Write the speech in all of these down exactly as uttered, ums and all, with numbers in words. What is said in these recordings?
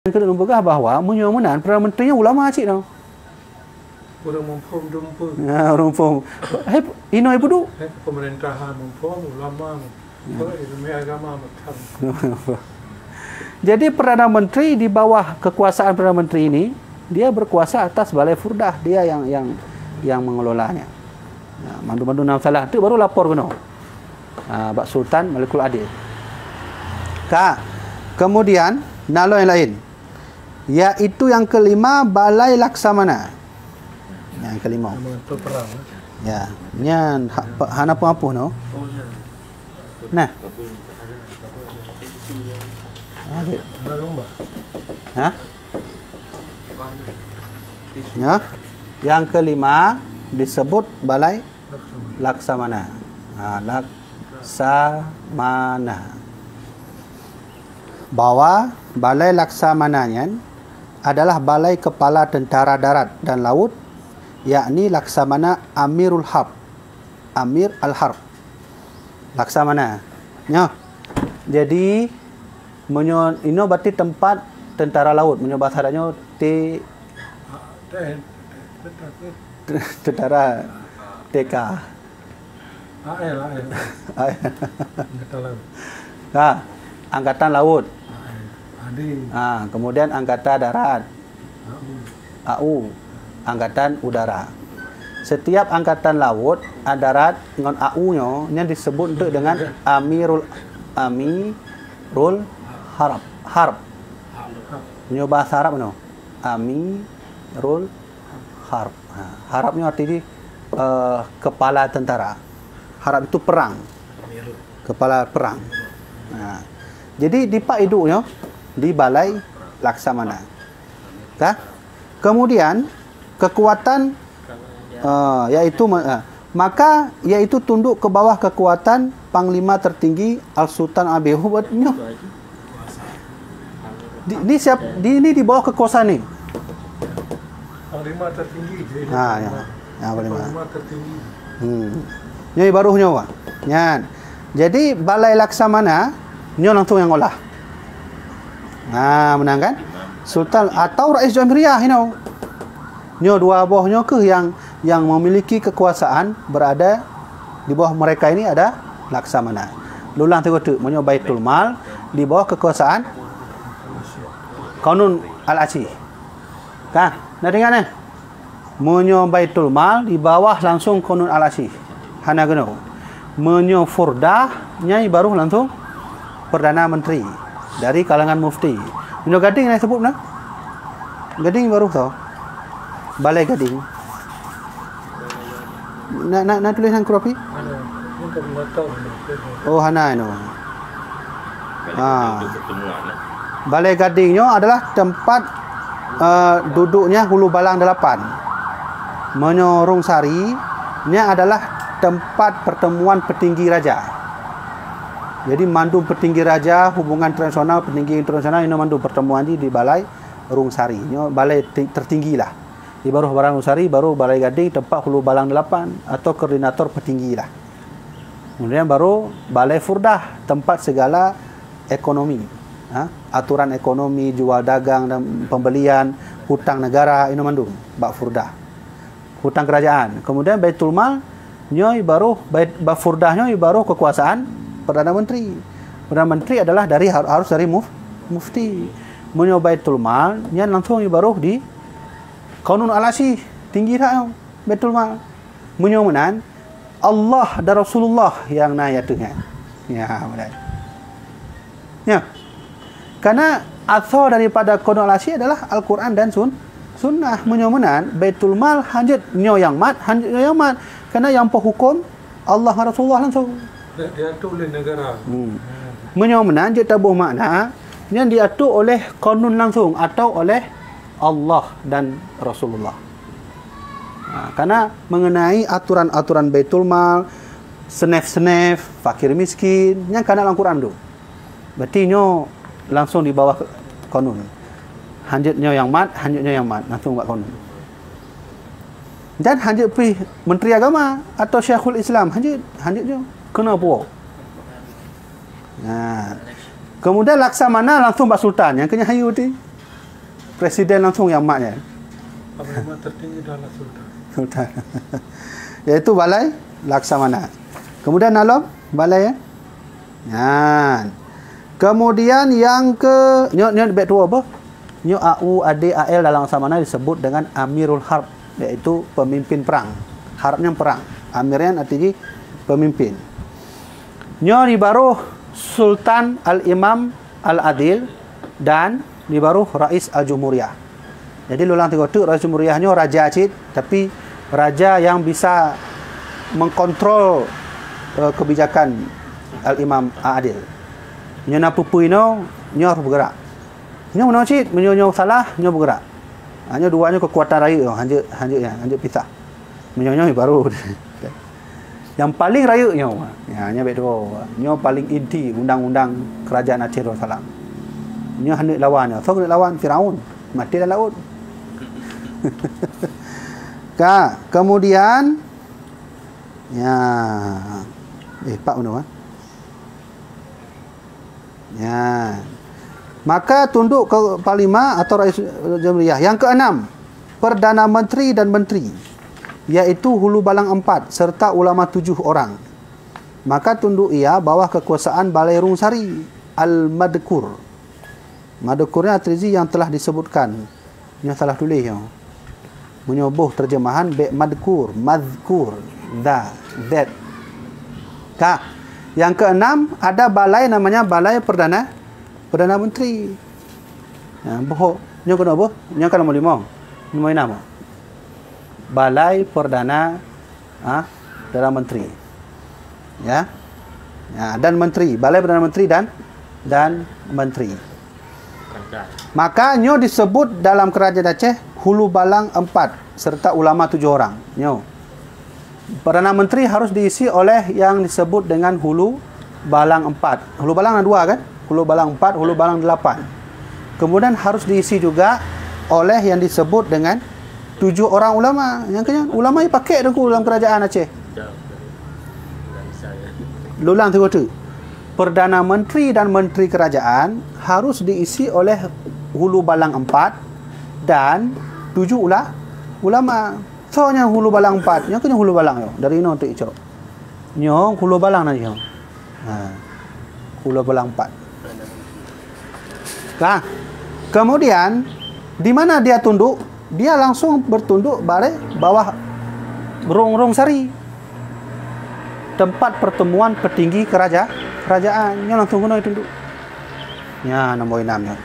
Keuneuk neupeugah bahwa meunyoe meunan, Perdana Menteri nyan ulama cit nyoe. Ureuëng muphom dumpeue. Ya, ureuëng muphom. Hai, inoe hai peuduek. Hai, pemerintahan muphom, ulama muphom. Ya. Ilmu agama muphom. Jadi Perdana Menteri di bawah kekuasaan Perdana Menteri ini, dia berkuasa atas Balai Furdah, dia yang yang yang mengelolanya. Ya, mandum-mandum nyang salah tu baru lapor keunoe. Ha, bak Sultan Malikul Adil. Ka. Kemudian, na lom nyang lain. Yaitu yang kelima, Balai Laksamana. Yang kelima. Nama tu perang, eh? Ya, nyan ha, hana penghapuh no. Oh, ya. Nah. Ha? Ya. Yang kelima disebut Balai Laksamana. Ha, Laksamana. Bahwa Balai Laksamana nyan adalah balai kepala tentara darat dan laut, yakni Laksamana Amirul Harb. Amir Al-Harb. Laksamana. Nyoh. Jadi meunyoe inoe berarti tempat tentara laut, meunyoe bahasa Arabnyoe T tentara T K. A L, A L. Angkatan laut. Ha, Angkatan Laut. A L. Adi. Ha, kemudian Angkatan Darat. A U. A U. Angkatan Udara. Setiap Angkatan Laut, Darat ngon A U nyoe nyan disebut untuk dengan Amirul Amirul Harb. Harb. Nyoe bahasa Arab nyoe. Amirul Harb. Ha, harab nyoe arti jih, eh, kepala tentara. Harab itu perang. Kepala perang. Ha. Jadi di Pak Iduk nyoe di Balai Laksamana. Ka? Kemudian kekuatan, eh, yaitu me- eh, maka yaitu tunduk ke bawah kekuatan Panglima Tertinggi Al Sultan Abi Hubert nyoe. Di, ini siap, di, ini di bawah kekuasaan ni. Panglima tertinggi. Ha, ya. Ya, panglima. Panglima tertinggi. Hmm. Nyoe baruh nyoe, Wak. Nyan. Jadi balai laksamana nyoe langsung nyang olah. Ha, meunan kan? Sultan atau Rais Jamhuriyah inoe. Nyoe dua boh nyoe keuh yang yang memiliki kekuasaan berada di bawah mereka ini ada laksamana. Lulang teuk teuk meunyoe Baitul Mal di bawah kekuasaan Kanun Al-Asyi. Ka, na teuingat eh? Meunyoe Baitul Mal di bawah langsung Kanun Al-Asyi. Hana keunoe. Meunyoe Furdah nyai baruh langsung Perdana Menteri dari kalangan mufti. Meunyoe Gading na sebut na? Gading baruh tau. Balai Gading. Na na na tuléh nang keurapi? Oh, hana inoe. Ha. Balai Gading nyoe adalah tempat, eh, duduknya Hulu Balang Delapan. Meunyoe Rungsari nya adalah tempat pertemuan petinggi raja. Jadi mandum petinggi raja, hubungan internasional, petinggi internasional inoe mandum pertemuan di, di Balai Rungsari. Nyoe balai ti- tertinggi lah. Di baruh Balai Rungsari baru Balai Gading tempat Hulu Balang Delapan atau koordinator petinggi lah. Kemudian baru Balai Furdah, tempat segala ekonomi. Ha? Aturan ekonomi, jual dagang dan pembelian, hutang negara, inoe mandum bak Furdah. Hutang kerajaan. Kemudian Baitul Mal nyoe baruh bait, bak Furdah nyoe baruh kekuasaan Perdana Menteri. Perdana Menteri adalah dari har- harus dari muf- mufti. Meunyoe Baitul Mal nyan langsung baruh di Kanun Al-Asyi, tinggi that nyoe Baitul Mal. Meunyoe meunan, Allah dan Rasulullah nyang na ateueh nyan. Ya, mulai. Ya. Karena asal daripada Kanun Al-Asyi adalah Al-Quran dan sun, Sunnah. Meunyoe meunan, Baitul Mal hanjeuet nyoe nyang mat, hanjeuet nyoe nyang mat. Karena nyang peuhukum Allah dan Rasulullah langsung. Diatur oleh negara. Hmm. Meunyoe meunan, jeuet taboh makna, nyan diatur oleh Kanun langsung atau oleh Allah dan Rasulullah. Ha, karena mengenai aturan-aturan Baitul Mal, senef-senef, fakir miskin, nyang kana lam Quran tu. Berarti nyoe langsung di bawah Kanun. Hanjeuet nyoe nyang mat, hanjeuet nyoe nyang mat, langsung bak Kanun. Dan hanjeuet pih Menteri Agama atau Syekhul Islam, hanjeuet, hanjeuet nyoe. Keunoe puwoe. Nah. Kemudian laksamana langsung bak Sultan, nyang keu nyan hayeu berarti. Presiden langsung nyang mat nyan. Panglima tertinggi adalah Sultan. Sultan. Yaitu Balai Laksamana. Kemudian na lom balai, ya? Nyan. Kemudian yang ke, nyoe, nyoe bèk tuwoe boh. Nyoe A U, A D, A L dalam Laksamana disebut dengan Amirul Harb, yaitu pemimpin perang. Harb nyan perang. Amir nyan arti jih pemimpin. Nyoe di baroh Sultan Al-Imam Al-Adil dan di baroh Rais Al-Jumhuriyah. Jadi, lulang tigo teuk Rais Jumhuriyah nyoe raja cit, tapi raja yang bisa mengkontrol, eh, kebijakan Al-Imam Al-Adil. Nyoe na peue-peue inoe, nyoe harus bergerak. Nyoe meunoe cit, meunyoe nyoe salah, nyoe bergerak. Ha, nyoe dua nyoe kekuatan rayeuk nyoe, hanjeuet, hanjeuet nyan, hanjeuet pisah. Meunyoe nyoe baru. Yang paling rayeuk nyoe. Ya, nyoe bèk tuwoe. Nyoe paling inti undang-undang kerajaan Aceh Darussalam. Nyoe hana lawan nyoe. Soe keuneuk lawan? Firaun. Maté lam laôt. Ka, kemudian, ya, eh, pak meunoe, eh? Ya. Maka tunduk ke panglima atau rais jumhuriyah. Yang keenam, perdana menteri dan menteri, yaitu hulu balang empat serta ulama tujuh orang. Maka tunduk ia bawah kekuasaan Balai Rungsari, Al-Madkur. Madkur nyan arti jih yang telah disebutkan. Nyoe salah tuléh nyoe. Meunyoe boh terjemahan bèk madkur, madkur, da, z. Ka. Yang keenam, ada balai namanya Balai Perdana, Perdana Menteri. Ya, boh, nyoe keunoe boh, nyoe ka nomor limong. Nomor enam. Balai Perdana, ha, Perdana Menteri. Ya. Ya, dan menteri, Balai Perdana Menteri dan, dan menteri. Maka nyoe disebut dalam kerajaan Aceh hulu balang empat serta ulama tujuh orang. Nyoe. Perdana Menteri harus diisi oleh yang disebut dengan hulu balang empat. Hulu balang ada dua kan? Hulu balang empat, hulu balang delapan. Kemudian harus diisi juga oleh yang disebut dengan tujuh orang ulama. Nyang keu nyan ulama dipakai Teungku dalam kerajaan Aceh. Lulang tiga tu. Perdana Menteri dan Menteri Kerajaan harus diisi oleh hulu balang empat dan tujuh ula-, ulama. Soe nyang hulu balang empat? Nyang keu nyoe hulu balang nyoe. Dari inoe teuk icok. Nyoe hulu balang na nyoe. Ha. Hulu balang empat. Nah, kemudian di mana dia tunduk? Dia langsung bertunduk balik bawah Rung-, Rungsari. Tempat pertemuan petinggi keraja-, kerajaan. Nyoe langsung keunoe tunduk. Ya, nombor enam nyoe.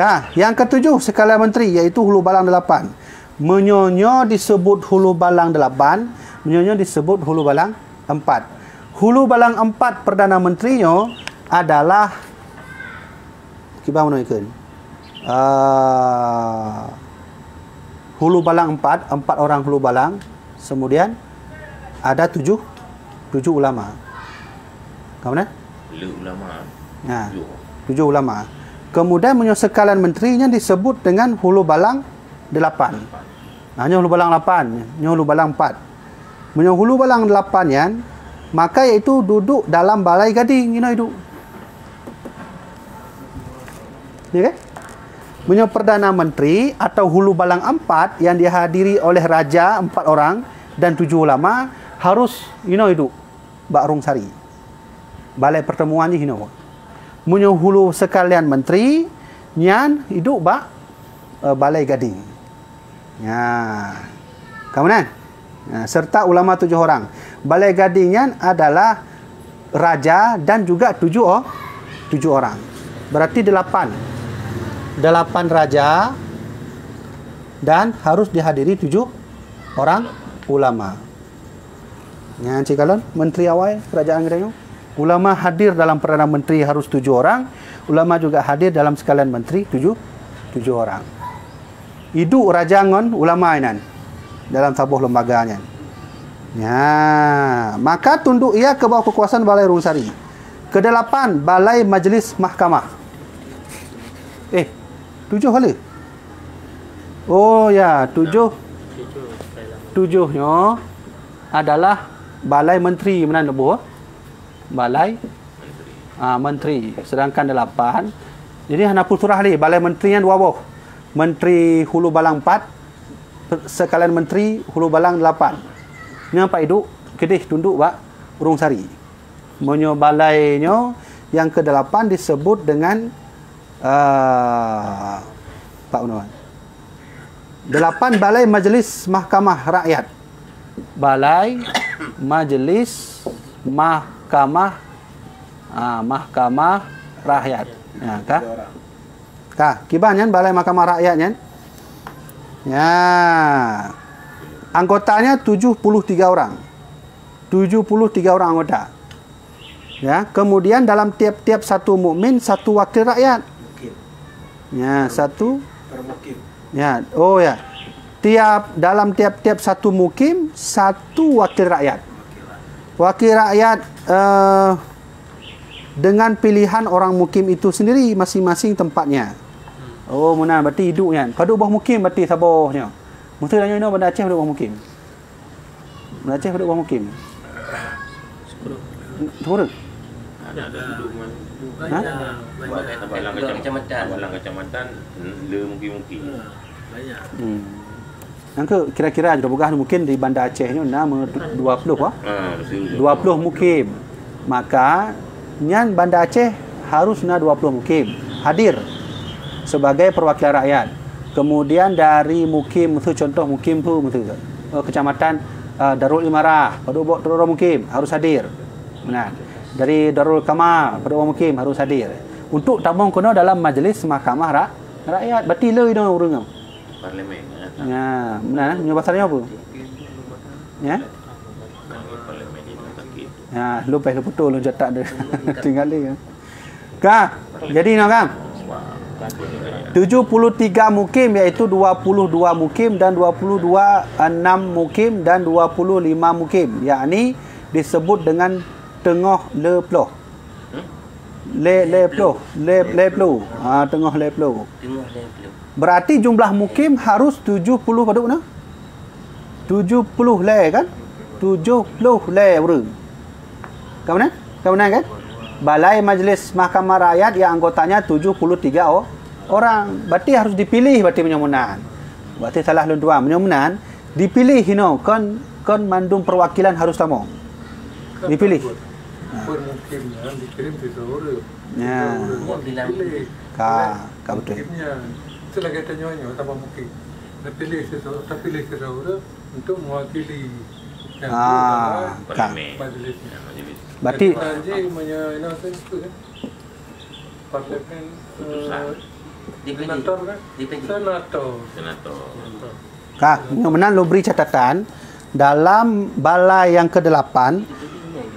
Nah, yang ketujuh sekalian menteri, yaitu hulu balang delapan. Meunyoe nyoe disebut hulu balang delapan, meunyoe nyoe disebut hulu balang empat. Hulu balang empat Perdana Menteri nyoe adalah, kiban meunoe ikheun. Ah, hulu balang empat, empat orang hulu balang, kemudian ada tujuh, tujuh ulama. Ka meunan? Lheueh ulama. Nah, tujuh. Tujuh ulama. Kemudian meunyoe sekalian menteri nyan disebut dengan hulu balang delapan. Nah, nyoe hulu balang lapan, nyoe hulu balang empat. Meunyoe hulu balang lapan nyan, maka iaitu duduk dalam balai gading, inoe iduek. Ya kan? Meunyoe Perdana Menteri atau hulu balang empat yang dihadiri oleh raja empat orang dan tujuh ulama, harus inoe iduek bak Rungsari. Balai pertemuan jih inoe. Meunyoe hulu sekalian menteri, nyan iduek bak, eh, balai gading. Ya. Ka meunan? Ya, serta ulama tujuh orang. Balai gading nyan adalah raja dan juga tujuh o-, tujuh orang. Berarti delapan. Delapan raja dan harus dihadiri tujuh orang ulama. Nyan cit kalon menteri awai kerajaan geutanyoe. Ulama hadir dalam Perdana Menteri harus tujuh orang, ulama juga hadir dalam sekalian menteri tujuh, tujuh orang. Iduek raja ngon ulama inan dalam saboh lembaga nyan. Nya, maka tunduk ia ke bawah kekuasaan Balai Rungsari. Kedelapan, Balai Majlis Mahkamah. Eh, tujuh kali. Oh ya, tujuh. Tujuh nyoe adalah balai menteri meunan leubeh. Balai, ah, menteri. Sedangkan delapan. Jadi hana peusurah lé, balai menteri nyan dua boh. Menteri Hulu Balang empat, sekalian Menteri Hulu Balang delapan. Nyan Pak Iduk keudeh tunduk bak Ureuëng Sari. Meunyoe balai nyoe nyang kedelapan disebut dengan, ah, Pak Unwan. Delapan, Balai Majelis Mahkamah Rakyat. Balai Majelis Mahkamah, ah, Mahkamah Rakyat. Ya, ka? Ka, kiban nyan Balai Mahkamah Rakyat nyan. Ya. Anggotanya tujuh puluh tiga orang. Tujuh puluh tiga orang anggota. Ya, kemudian dalam tiap-tiap satu mukmin satu wakil rakyat. Mukim. Ya, satu. Per mukim. Ya, oh ya. Tiap, dalam tiap-tiap satu mukim satu wakil rakyat. Wakil rakyat. Wakil rakyat, eh, dengan pilihan orang mukim itu sendiri masing-masing tempatnya. Oh, meunan berarti iduk nyan. Padub boh mukim berarti saboh nyoe. Mesti tanyoe inoe Banda Aceh padub boh mukim. Banda Aceh padub boh mukim. Sepuluh. Sepuluh. Ada, ada. Ha? Banyak, banyak. Dalam kecamatan, dalam kecamatan, le mukim-mukim. Banyak. Hmm. Nyang keu kira-kira juga peugah mungkin di Banda Aceh nyoe na dua puluh, ah. Ah, betul. Dua puluh mukim. Maka nyan Banda Aceh harus na dua puluh mukim hadir sebagai perwakilan rakyat. Kemudian dari mukim, miseu contoh mukim tu, miseu, eh, kecamatan, eh, Darul Imarah, padub boh droe mukim harus hadir. Nah, dari Darul Kamal, padub boh mukim harus hadir. Untuk tamong keunoe dalam majlis mahkamah ra-, rakyat. Berarti le inoe ureuëng nyoe. Parlemen, ya. Ya, meunan, eh? Nyoe bahasa nyoe apa? Ya? Parlemen itu sakit. Ya, lupeh, lupeh betul, lôn catat deh. Tinggal dia. Ka, jadi inoe ka. Tujuh puluh tiga mukim, iaitu dua puluh dua mukim dan dua puluh dua enam mukim dan dua puluh lima mukim, yakni disebut dengan teungoh le ploh. Hmm? Le, le ploh, le, le ploh. Ah, teungoh le ploh. Teungoh le ploh. Berarti jumlah mukim harus tujuh puluh padub na? Tujuh puluh le kan? Tujuh puluh le ureuëng. Ka meunan? Ka meunan kan? Balai Majlis Mahkamah Rakyat yang anggotanya tujuh puluh tiga o-, orang. Berarti harus dipilih berarti meunyoe meunan. Berarti salah lôn tuan. Meunyoe meunan, dipilih inoe kon, kon mandum perwakilan harus tamong. Dipilih. Buat mukim nyan dikirim sidroe ureuëng. Ya. Sidroe ureuëng nyan dipilih. Ka, ka betul. Mukim nyan. Itu lagée tanyoe nyoe tambah mukim. Dipilih sidroe, tapilih sidroe ureuëng untuk mewakili dan Ah, dalam ka. Majlis. Berarti Jadi, meunyoe inoe tu, kan? Parlemen, eh, senator kan? Senator. Senator. Ka, nyoe meunan lôn bri catatan, dalam balai yang kedelapan,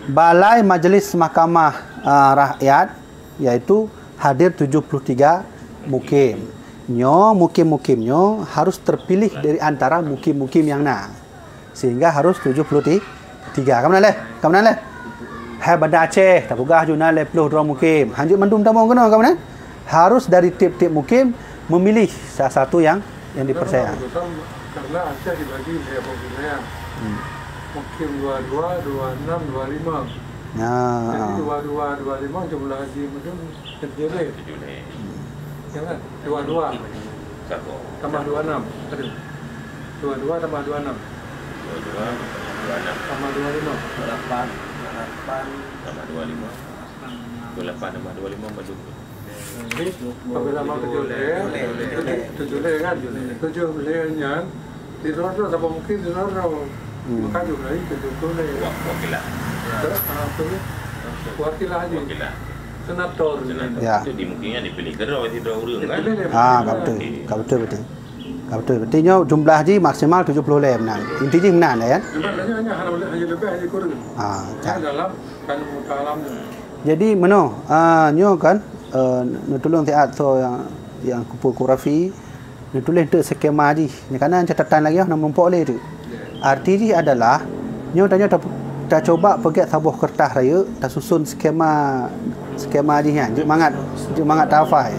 Balai Majlis Mahkamah, ah, Rakyat, yaitu hadir tujuh puluh tiga mukim. Nyoe mukim-mukim nyoe harus terpilih dari antara mukim-mukim yang na. Sehingga harus tujuh puluh tiga. Ka meunan leh? Ka meunan leh? Hai Banda Aceh, tapeugah ju na lhée ploh droe mukim. Hanjeuet mandum tamong keunoe, ka meunan? Harus dari tiep-tiep mukim memilih salah satu yang, yang dipercaya. Karena Aceh dibagi menjadi empat wilayah. Hmm. Mukim dua dua, dua enam, dua lima. Nah. Jadi dua dua, dua lima jumlah haji mandum Tujuh lé. Tujuh lé. Ya kan? Dua dua. Satu. Tambah dua enam. Aduh. Dua dua tambah dua enam. Dua dua, dua enam. Tambah dua lima. Dua lapan. Dua lapan. Tambah dua lima. Dua lapan tambah dua lima, berapa? Jadi, apabila mau tujuh lé, tujuh lé kan? Tujuh lé nyan, di luar tu siapa mungkin di luar tu. Hmm. Maka jumlah itu tujuh lé. Wa-, wakilah. Terus, ah, apa ni? Wakilah aja. Wakilah. Senator. Senator. Ya. Itu di mungkinnya dipilih ke droe, si droe ureuëng kan? Dipilih dia. Ah, ka beutôi. Ka beutôi, beutôi. Ka beutôi. Berarti nyoe jumlah jih maksimal tujuh puluh lé meunan. Inti jih meunan, ya kan? Cuma hanya, hanya, hanya lebih, hanya kurang. Ah, ya, tak. Dalam kan muka alam tu. Jadi, meunoe, ah, nyoe kan, eh, neutulông siat soe nyang, nyang kupu kurafi, neutuléh teuk skema jih. Nyoe kana catatan lagée nyoe na meurumpok lé teuk. Arti jih adalah, nyoe tanyoe ta-, tacoba peugét saboh keureutah rayeuk, tasuson skema, skema jih nyan, jeuet mangat, jeuet mangat tahafai.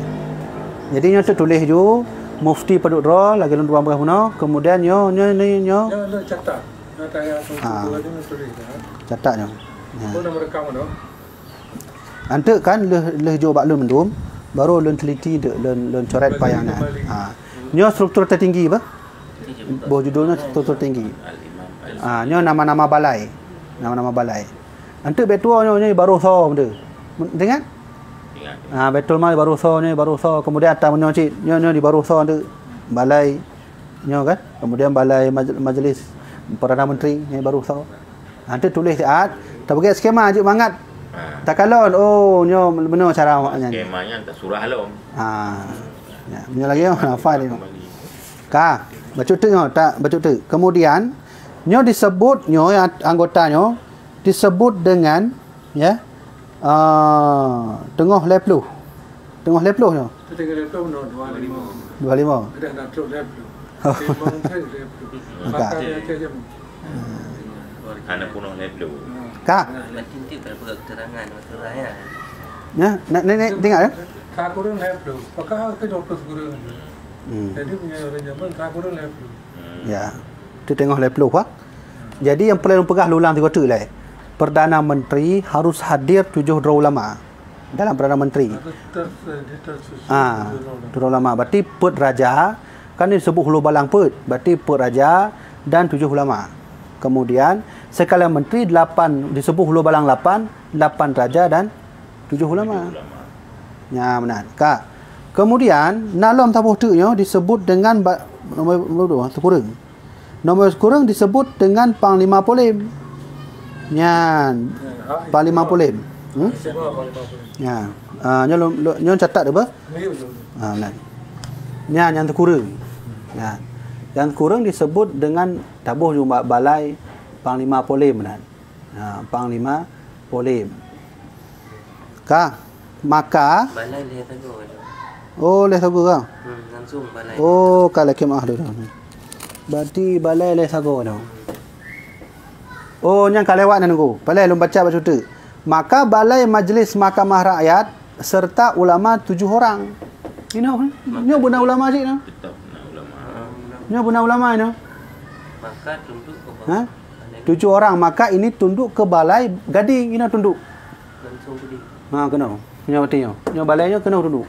Jadi nyoe teutuléh ju, mufti padub droe, lagée lôn tuan peugah bunoe, kemudian nyoe, nyoe, nyoe, nyoe. Nyoe, nyoe catat. Nyoe tayang Ah. Tuan nyoe tuléh dah. Catat nyoe. Ya. Pun nama rekam tu. Anteuk kan lheueh, lheueh jok bak lôn mandum, Baru lôn teliti dek lôn, lôn coret payang nyan. Ha. Nyoe struktur tertinggi bah? Boh judulnya struktur tinggi. Ha, nyoe nama-nama balai. Nama-nama balai. Enteuk bak tuwo nyoe, nyoe baroh soe tu. Ingat? Ingat. Ha, Baitul Mal baroh soe, nyoe baroh soe. Kemudian atas nyoe cit, nyoe, nyoe di baroh soe tu. Balai nyoe kan. Kemudian balai maj-, majlis Perdana Menteri, nyoe baroh soe. Ha, tu tuléh siat, tabeuget skema jeuet mangat. Ha. Takalon, oh, nyoe meunoe cara awak nyan. Skema nyan tasurah lom. Ha. Ya, nyoe lagèe nyoe, hafal nyoe. Ka, bacut teuk nyoe, tak bacut teuk. Kemudian, nyoe disebut nyoe, anggota nyoe disebut dengan, ya, ah, teungoh lhèe ploh. Teungoh lhèe ploh nyoe. Teungoh lhèe ploh nyoe dua lima. Dua lima. Ada nak trok lhèe ploh. Lima mungkin lhèe ploh. Ka. Maka dia aja je. Hana peunoh lhèe ploh. Ka. Berarti nanti pada pegang keterangan masalah ya. Ya, nak, nak, nak tengok ya. Ka kurang lhèe ploh. Maka ke dua puluh kurang. Hmm. Jadi punya orang zaman ka kurang lhèe ploh. Ya. Tu teungoh lhèe ploh, ha. Jadi nyang peureulèe lôn peugah lôn ulang sigoe teuk lé. Perdana Menteri harus hadir tujoh droe ulama dalam Perdana Menteri. Harus ter-, ter-, ter-, Ah, tujoh droe ulama. Droe ulama. Berarti peuet raja, kan disebut hulu balang peuet. Berarti peuet raja dan tujoh ulama. Kemudian sekalian menteri delapan, disebut hulu balang lapan, lapan raja dan tujoh ulama. Tujoh ulama. Ya, benar. Ka. Kemudian na lom saboh teuk nyoe disebut dengan ba-, nomor, nomor dua, sikureueng. Nomor sikureueng disebut dengan Panglima Polem. Nyan, Panglima Polem. Hmm? Ya. Ah, nyoe lom, lom, nyoe catat apa? Ah, nah. Nyan, nyang sikureueng. Nah. Nyang sikureueng disebut dengan taboh ju ba-, balai Panglima Polem, nah. Ha, Panglima Polem. Ka, maka balai lhèe sagoe tu. Oh, lhèe sagoe ka? Hmm, langsung balai. Oh, ka lheuh khemah tu. Berarti balai lhèe sagoe tu. Oh, nyang ka lewat nyan nunggu. Balai lôn baca bacut teuk. Maka balai Majlis Mahkamah Rakyat serta ulama tujoh orang. Inoe, nyoe beuna ulama cit nyoe. Tetap na ulama. Nyoe beuna ulama nyoe. Maka tunduk ke bawah. Ha? Tujoh orang, maka ini tunduk ke balai gading, inoe tunduk. Langsung budi. Ha, keunoe. Nyoe berarti nyoe. Nyoe balai nyoe keunoe tunduk.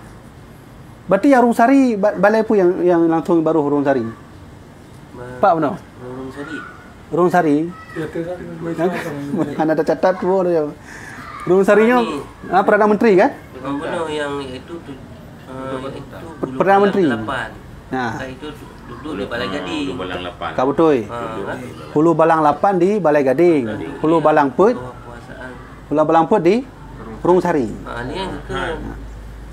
Berarti nyang Rung Sari, ba-, balai peue nyang, nyang langsung baroh Rung Sari? Ba-, Pak beuna? Rung Sari. Rung Sari. Ya, tu kan, hana tacatat tu dia. Rung Sari nyoe, ah, Perdana Menteri kan? Bukan, bukan yang itu tu, ah, itu Perdana Menteri. Lapan. Nah. Maka itu duduk di Balai Gading. Hulu Balang lapan. Ka beutôi. Ha, kan? Hulu Balang lapan di Balai Gading. Hulu Balang peuet. Bawah kekuasaan. Hulu Balang peuet di Rung Sari. Ha, ni yang ke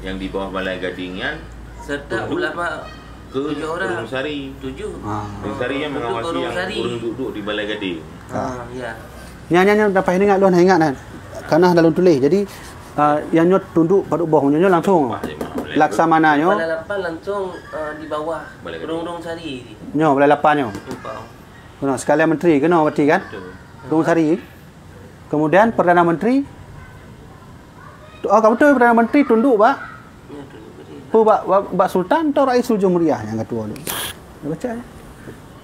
Yang di bawah Balai Gading nyan serta ulama ke tujuh orang. Rung Sari. Tujuh. Ha. Rung Sari yang mengawasi yang ureueng duduk di Balai Gading. Ha, ya. Nyan, nyan, nyan, dapat ingat lôn, ingat kan. Karena dalam tulis. Jadi, ah, yang nyoe tunduk padub boh, nyoe, nyoe langsung. Laksamana nyoe. Balai lapan langsung, ah, di bawah Balai Gading. Rung, Rung Sari. Nyoe, Balai lapan nyoe. Lupa. Kena sekalian menteri, kena berarti kan? Betul. Rung Sari. Kemudian Perdana Menteri. Tu, oh, ka beutôi Perdana Menteri tunduk bak. Ya, tunduk bak dia. Pu bak, bak, bak Sultan atau Raisul Jumhuriyah nyang ketua tu. Dah baca ya.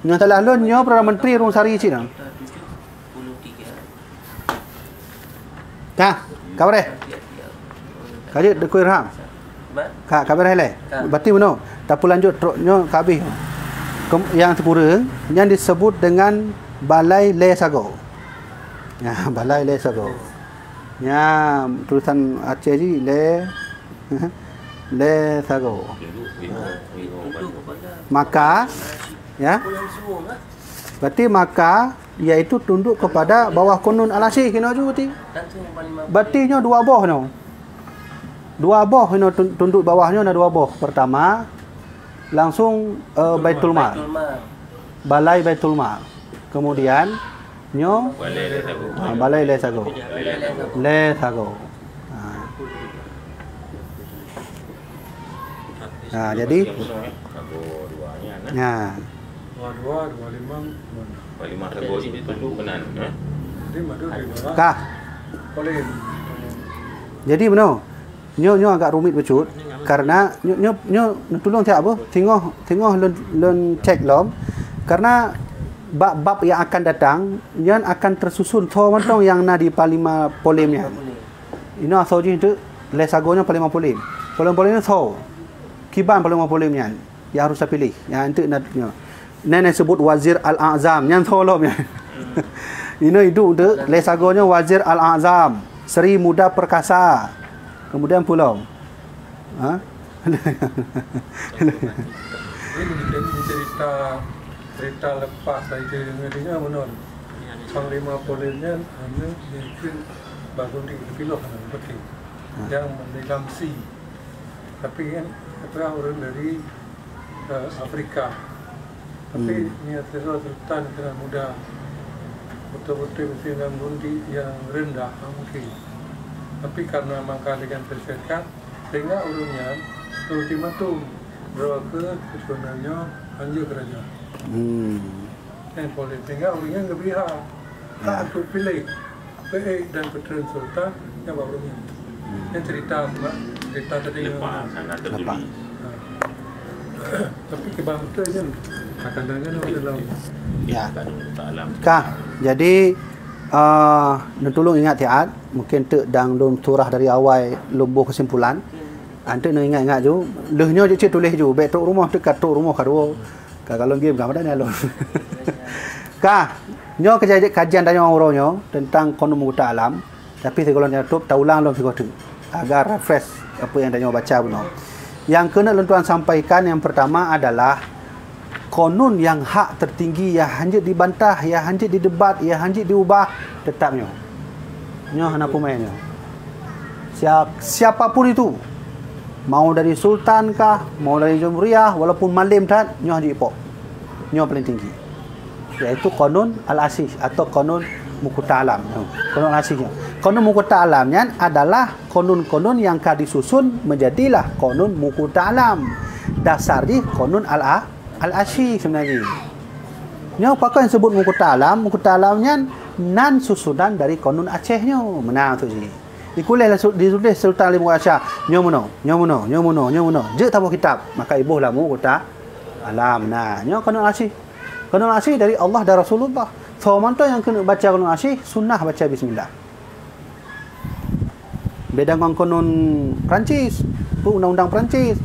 Nyang salah lôn nyoe Perdana Menteri Rung Sari cit nah. Nah, ka beureh. Ka jeuet Teungku Irham. Ka, ka beureh lé. Berarti meunoe, tapeulanjut trok nyoe ka habéh. Kem-, nyang sikureueng nyan disebut dengan balai lé sagoe. Ya, balai lé sagoe. Ya, tulisan Aceh jih lé, lé sagoe. Maka, ya. Berarti maka, yaitu tunduk kepada bawah Kunun Al-Arsy keunoe ju berarti. Berarti nyoe dua boh nyoe. Dua boh nyoe tun-, tunduk bawah nyoe na dua boh. Pertama, langsung, eh, Baitul Mal. Balai Baitul Mal. Kemudian nyoe, ah, balai lé sagoe. Lé sagoe. Ah. Ah, jadi, ya. Dua dua, dua lima, dua enam. Dua lima sagoe ini tunduk keunan, eh? Jadi, madu di bawah. Kah. Boleh. Jadi, meunoe. Nyoe, nyoe agak rumit bacut karena nyoe, nyoe, nyoe neutulông siat boh. Singoh, singoh lôn, lôn cek lom. Karena bab-bab yang akan datang nyan akan tersusun soe mantong nyang na di Panglima Polem nyan. Inoe asoe jih tu lé sagoe nyoe Panglima Polem. Polém-polém nyan soe? Kiban polém-polém nyan nyang harôh tapiléh. Nyang enteuk na nyoe. Nyan nyang seubut Wazir Al-A'zam, nyan soe lom nyan. Inoe iduek enteuk, lé sagoe nyoe Wazir Al-A'zam, Sri Muda Perkasa. Kemudian peue lom? Ha? Ini cerita, cerita lepas saja dengan dia menurut Panglima Polém nyan hanya dia ke baru di piloh betul. Ha. Yang di Lamsi. Tapi kan, kata orang dari, eh, Afrika. Tapi Hmm. niat Rasulullah Sultan kena muda. Betul-betul mesti dalam rundi yang rendah, tak mungkin. Tapi karena maka dengan tersekat, sehingga urang nyan ultimatum, droe keuh sebenarnya anjur kerajaan. Hmm. Yang boleh, sehingga urang nyan geubri hak. Ya. Hak untuk pilih. Peuék dan peutrön sultan nyang bak ureueng nyan. Hmm. Nyan cerita, cerita tadi. Lepas, sangat Lepas. Terduli. Ha. Tapi kiban beutôi nyan, kadang-kadang dalam Ya. Ka. Jadi, ah, neutulông ingat siat, mungkin teuk dang lôn surah dari awai lôn boh keusimpulan. Anteuk neuingat-ingat ju, lheueh nyoe cit tuléh ju, bèk trok rumoh teuk ka trok rumoh ka dua. Ka kalon game ka madan ya lôn. Ka, nyoe keuja-, kajian tanyoe uroe nyoe teuntang konon meukuta alam, tapi sigohlom nyoe tôp taulang lom sigoe teuk, agar refresh apa nyang tanyoe baca bunoe. Nyang keuneuk lôn tuan sampaikan nyang peurtama adalah konon nyang hak teutinggi nyang hanjeuet dibantah, nyang hanjeuet didebat, nyang hanjeuet diubah teutap nyoe. Nyoe hana peumé nyoe. Sia-, siapa pun itu, mau dari sultan kah, mau dari jamhuriah, walaupun malem that, nyoe hanjeuet ipok. Nyoe paling tinggi. Yaitu konon al-asih atau konon meukuta alam. Nyoe, konon al-asih nyoe. Konon meukuta alam nyan adalah konon-konon nyang ka disusun menjadilah konon meukuta alam. Dasar jih konon al-, al-asih sebenarnya. Nyoe pakon nyang seubut meukuta alam, meukuta alam nyan nan susunan dari konon Aceh nyoe. Meunan tu jih. Dikuléh lah su-, dituléh Sultan Alim Muasyah, nyoe meunoe, nyoe meunoe, nyoe meunoe, nyoe meunoe. Jeuet taboh kitab, maka iboh lam meukuta alam. Nah, nyoe konon asih. Konon asih dari Allah dan Rasulullah. Soe mantong nyang keuneuk baca konon asih, sunnah baca bismillah. Beda ngon konon Prancis, tu undang-undang Prancis.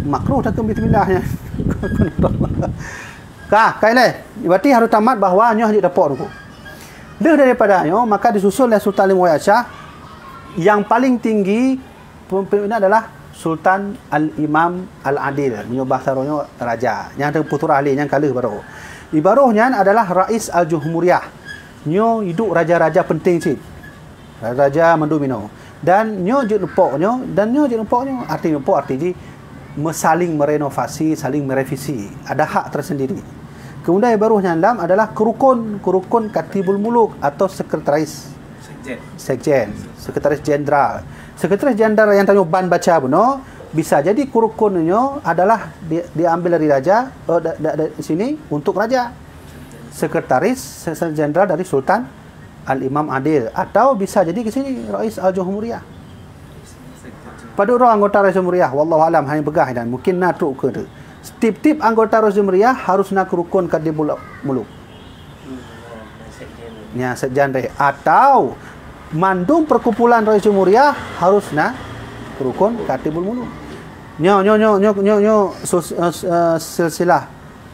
Makruh takheun bismillah nyan. Ka, ka ilée. Berarti harus tamat bahwa nyoe hanjeuet tapok teungku. Lheueh daripada nyoe, maka disusun lé Sultan Alim Muasyah yang paling tinggi pemimpin adalah Sultan Al-Imam Al-Adil. Meunyoe bahasa roh nyoe raja. Nyang teupeue surah lé nyang ka lheueh baroe. Di baroe nyan adalah Rais Al-Jumhuriyah. Nyoe iduek raja-raja penting cit. Raja mandum inoe. Dan nyoe jeuet neupok nyoe, dan nyoe jeuet neupok nyoe. Arti neupok arti jih meusaling merenovasi, saling merevisi. Ada hak tersendiri. Kemudian baroe nyan lam adalah keurukon, keurukon Katibul Muluk atau sekretaris Sekjen. Sekjen, sekretaris jenderal. Sekretaris jenderal nyang tanyoe ban baca bunoe, bisa jadi keurukon nyoe adalah di, diambil dari raja, eh, da, da, da, sini untuk raja. Sekretaris, sekretaris jenderal dari Sultan Al-Imam Adil, atau bisa jadi ke sini Rais Al-Jumhuriyah. Padub droe anggota Rais Jumhuriyah, wallahu alam, hana peugah dan mungkin na trok keu tu. Tiep-tiep anggota Rais Jumhuriyah harus na keurukon Katibul Muluk. Nya, sekjen deh. Atau mandum perkumpulan Rais Jumhuriyah harus na keurukon Katibul Muluk. Nyo, nyo, nyo, nyo, nyo, nyo, sus-, eh, eh, silsilah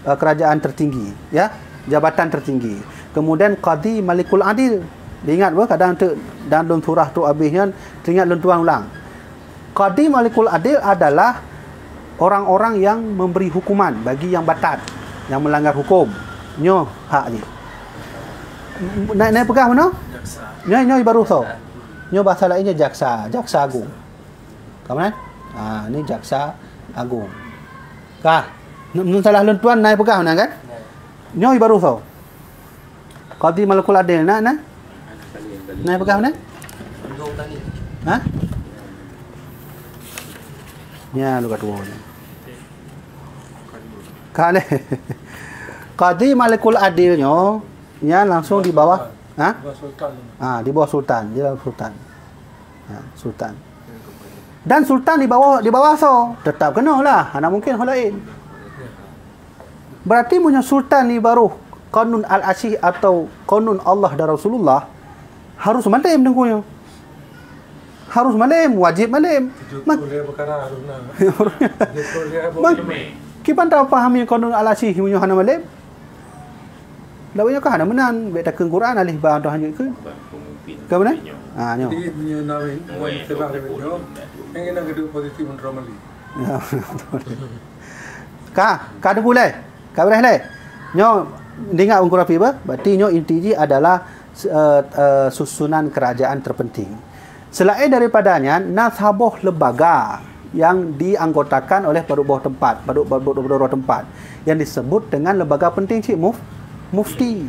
eh, kerajaan tertinggi, ya, jabatan tertinggi. Kemudian Qadi Malikul Adil. Diingat bah, kadang tu dan lôn surah tu habis nyan, teringat lôn tuan ulang. Qadi Malikul Adil adalah orang-orang yang memberi hukuman bagi yang batat, yang melanggar hukum. Nyoe hak jih. Nai, nai peugah mana? Nyoe, nyoe baru tho. Nyoe bahasa lainnya jaksa, jaksa agung. Ka mana? Ha, ni jaksa agung. Ka. Nun salah lôn tuan nai peugah meunan kan? Nyoe baru tho. Qadi Malikul Adil na, na? Nai peugah meunan? Ha? Nya lu ka tuwo nya. Ka lé. Qadi Malikul Adil nyoe nya langsung di bawah, ha? Ha, di bawah sultan, di bawah sultan. Ha, sultan. Dan sultan di bawah, di bawah so, tetap keunoe lah. Hana mungkin ho laén. Berarti meunyoe sultan ni baroh kanun al-asih atau kanun Allah dan Rasulullah, harus mandem teungku nyoe. Harus malem, wajib malem. Mak- Bang, kiban tapahami keuneuk alasih meunyoe hana malem? Lawan nyoe ka hana meunan, bèk takheun Quran alif ba toh hanjeuet kheun. Ka meunan? Ha, nyoe. Jadi, meunyoe na win, seubab nyoe, nyang kena geuduek posisi meuntroe mali. Ya, ka, ka teupeu lé. Ka beureh lé. Nyoe, ingat Teungku Rafi bah, berarti nyoe inti jih adalah, eh, eh, susunan kerajaan terpenting. Selain daripada nyan, na saboh lembaga yang dianggotakan oleh padub boh teumpat, padub, padub, padub boh teumpat yang disebut dengan lembaga penting cit muf-, mufti.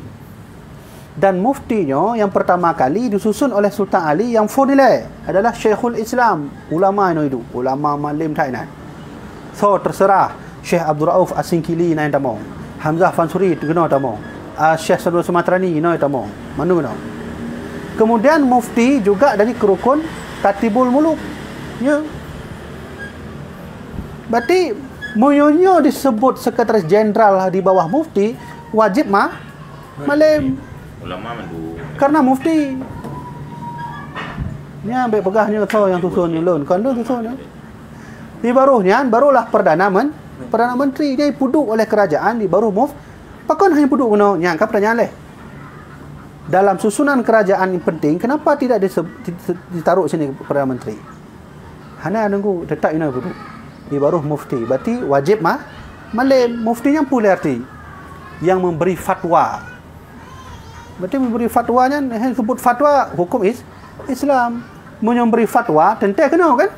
Dan mufti nyoe yang pertama kali disusun oleh Sultan Ali yang phon ilée adalah Syekhul Islam, ulama inoe iduek, ulama malem that inan. So, terserah Syekh Abdul Rauf As-Singkili na nyang tamong, Hamzah Fansuri keunoe tamong, ah, Syekh Sadul Sumatrani keunoe tamong, mandum keunoe. Kemudian mufti juga dari kerukun Katibul Muluk. Ya. Berarti meunyoe disebut sekretaris jenderal di bawah mufti, wajib ma-, malem. Ulama mandum. Karena mufti. Nyan bèk peugah nyoe soe nyang susun ulôn, kon lôn susun nyoe. Di baroh nyan barulah perdana men-, perdana menteri. Nyan peuduek oleh kerajaan di baroh muf-, pakon hanya peuduek keunoe? Nyan ka pertanyaan lé. Dalam susunan kerajaan yang penting, kenapa tidak dise-, di-, ditaruh sini perdana menteri? Hana nunggu, tetap inoe peuduek. Di baroh mufti. Berarti wajib ma-, malem. Mufti nyan peue lé arti? Yang memberi fatwa. Berarti memberi fatwa nyan, eh, sebut fatwa hukum is-, Islam. Meunyoe memberi fatwa, teuntée keunoe kan?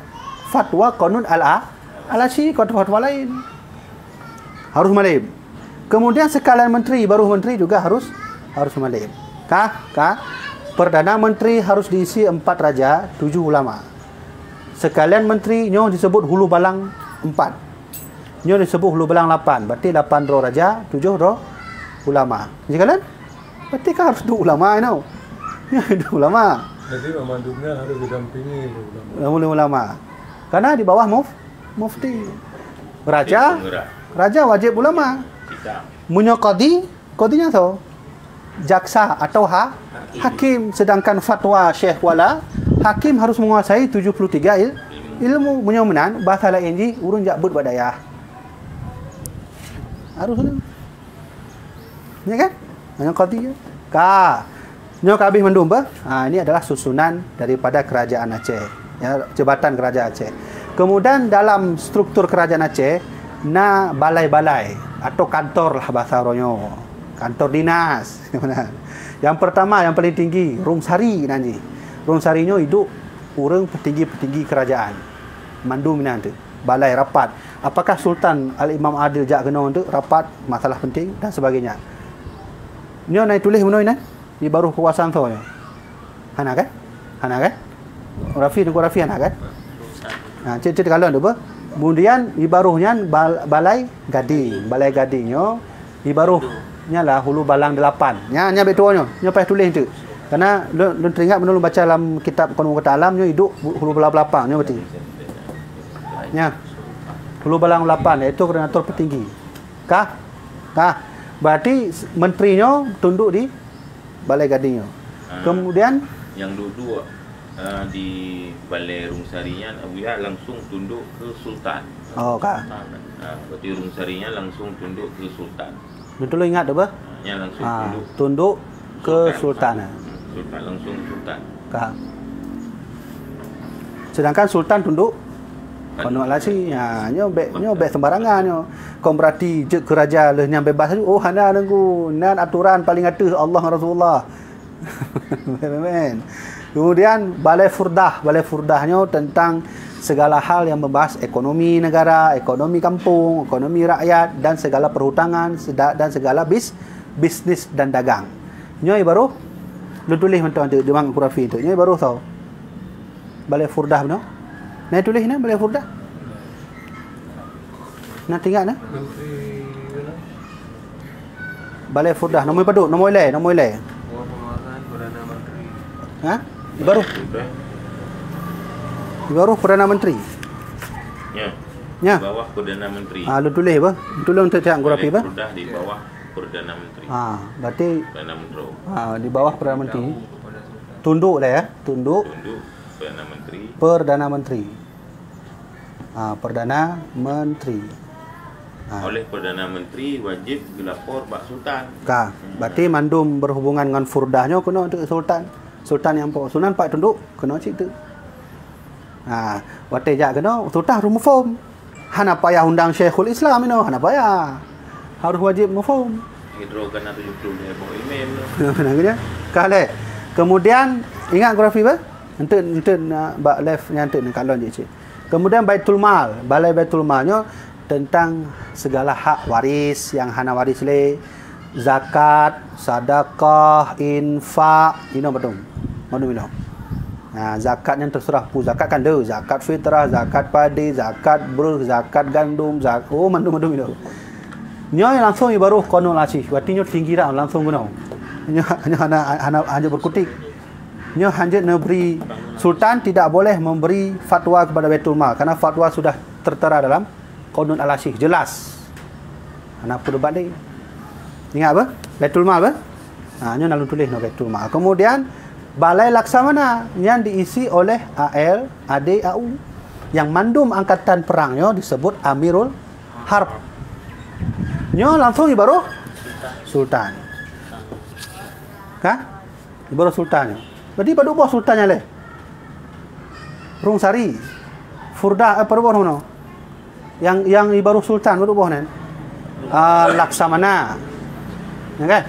Fatwa Qanun Al-A-, Al-Asyi, atau fatwa lain. Harus malem. Kemudian sekalian menteri, baroh menteri juga harus, harus malem. Ka? Ka? Perdana menteri harus diisi empat raja, tujuh ulama. Sekalian menteri nyoe disebut hulu balang empat. Nyoe disebut hulu balang lapan, berarti lapan droe raja, tujoh droe ulama. Ji kalon? Berarti kan harus duek ulama inoe. Nyoe duek ulama. Jadi, mandum nyan harus didampingi oleh ulama. Oleh ulama. Karena di bawah muf-, mufti. Raja, raja wajib ulama. Meunyoe qadhi, qadhi nyan soe? Jaksa atau ha-, hakim. Sedangkan fatwa syekh wala, hakim harus menguasai tujuh puluh tiga il-, ilmu. Meunyoe meunan, bahasa laén jih, ureueng jak beuet bak dayah. Harus tu. Ya kan? Hanya qadhi je. Ka. Nyoe ka habéh mandum bah. Ha, ini adalah susunan daripada kerajaan Aceh. Ya, jabatan kerajaan Aceh. Kemudian dalam struktur kerajaan Aceh, na balai-balai atau kantor lah bahasa uroe nyoe. Kantor dinas. Yang pertama, yang paling tinggi, Rungsari nan jih. Rungsari nyoe iduek ureueng petinggi-petinggi kerajaan. Mandum inan tu. Balai rapat. Apakah Sultan Al-Imam Adil jak keunoe tu rapat masalah penting dan sebagainya. Nyoe na tuléh meunoe nyan, di baroh keukuasaan soe nyoe? Hana kan? Hana kan? Rafi, Teungku Rafi hana kan? Ha, cit-cit kalon tu bah. Kemudian di baroh nyan bal-, balai gading, balai gading nyoe. Di baroh nyan lah hulu balang delapan. Nyan, nyan bèk tuwoe nyoe. Nyoe payah tuléh tu. Karena lôn, lôn teringat meunurot lôn baca lam kitab Qanun Mukata Alam nyoe iduek hulu balang delapan nyoe berarti. Nyan. Hulu balang delapan iaitu koordinator petinggi. Kah? Kah? Berarti menteri nyoe tunduk di balai gading nyoe. Ah, kemudian nyang duek-duek, ah, di Balai Rungsari nyan, Abuya langsung tunduk ke Sultan. Oh, ka. Ah, berarti Rungsari nyan langsung tunduk ke Sultan. Betul ingat tu bah? Ah, nyan langsung, ah, tunduk, tunduk ke Sultan. Sultan. Hmm, Sultan, langsung Sultan. Ka. Sedangkan Sultan tunduk Qanun Al-Asyi. Ha, nyoe bèk, nyoe bèk sembarangan nyoe. Kon berarti jeuet keu raja lheueh nyan bebas laju. Oh, hana, Teungku. Nan aturan paling ateueh Allah ngon Rasulullah. Meunan. Kemudian Balai Furdah, Balai Furdah nyoe tentang segala hal yang membahas ekonomi negara, ekonomi kampung, ekonomi rakyat dan segala perhutangan seda-, dan segala bis-, bisnis dan dagang. Nyoe baroh lôn tuléh mantong tu, di Bang Kurafi tu. Nyoe baroh soe? Balai Furdah bunoe. Na tuléh na Balai Furdah? Na teuingat na? Balai Furdah nomor padum, nomor ilée, nomor ilée. Ha? Di baroh. Di baroh Perdana Menteri. Ya. Ya. Di bawah Perdana Menteri. Ah, lôn tuléh bah. Tuléh untuk cak Balai Furdah di bawah Perdana Menteri. Ah, berarti, Perdana Menteri. Ah, di bawah Perdana Menteri. Tunduk lah ya, tunduk. Tunduk. Perdana Menteri. Perdana Menteri. Ha, Perdana Menteri. Ha. Oleh Perdana Menteri wajib geulapor bak Sultan. Ka. Berarti mandum berhubungan ngon furdah nyoe keunoe teuk Sultan. Sultan nyang po. Sultan pat tunduk keunoe cit teuk. Ha, watée jak keunoe, Sultan harôh muphom. Hana payah undang Syekhul Islam inoe, hana payah. Harôh wajéb muphom. Hidro kana tujuh puluh lima email. Nah, gitu ya. Ka lé. Kemudian, ingat geografi bah? Enteuk, enteuk na bak live nyan enteuk na kalon jih cit. Kemudian Baitul Mal, balai Baitul Mal nyoe tentang segala hak waris yang hana waris lé, zakat, sedekah, infak, inoe beutôi. Mandum inoe. Ha, zakat nyan terserah peue zakat kan deh, zakat fitrah, zakat padi, zakat breuh, zakat gandum, zak oh mandum-mandum inoe. Nyoe langsung ibaroh Qanun Al-Aziz, berarti nyoe tinggi dah langsung keunoe. Nyoe, nyoe hana, hana, hana berkutik. Nyoe hanjeuet neubri sultan tidak boleh memberi fatwa kepada Baitul Mal karena fatwa sudah tertera dalam Qanun Al-Aziz, jelas. Hana peue debat lé. Ingat apa? Baitul Mal apa? Ha, nyoe na lôn tuléh nyoe Baitul Mal. Kemudian Balai Laksamana nyan diisi oleh A L, A D, A U. Yang mandum angkatan perang nyoe disebut Amirul Harb. Nyoe langsung ibaroh Sultan. Ka? Ibaroh sultan nyoe. Berarti padub boh sultan nyan lé? Rungsari. Furda, eh, padub boh nyoe? Yang, yang ibaroh sultan padub boh nyan? Ah, Laksamana. Ya kan?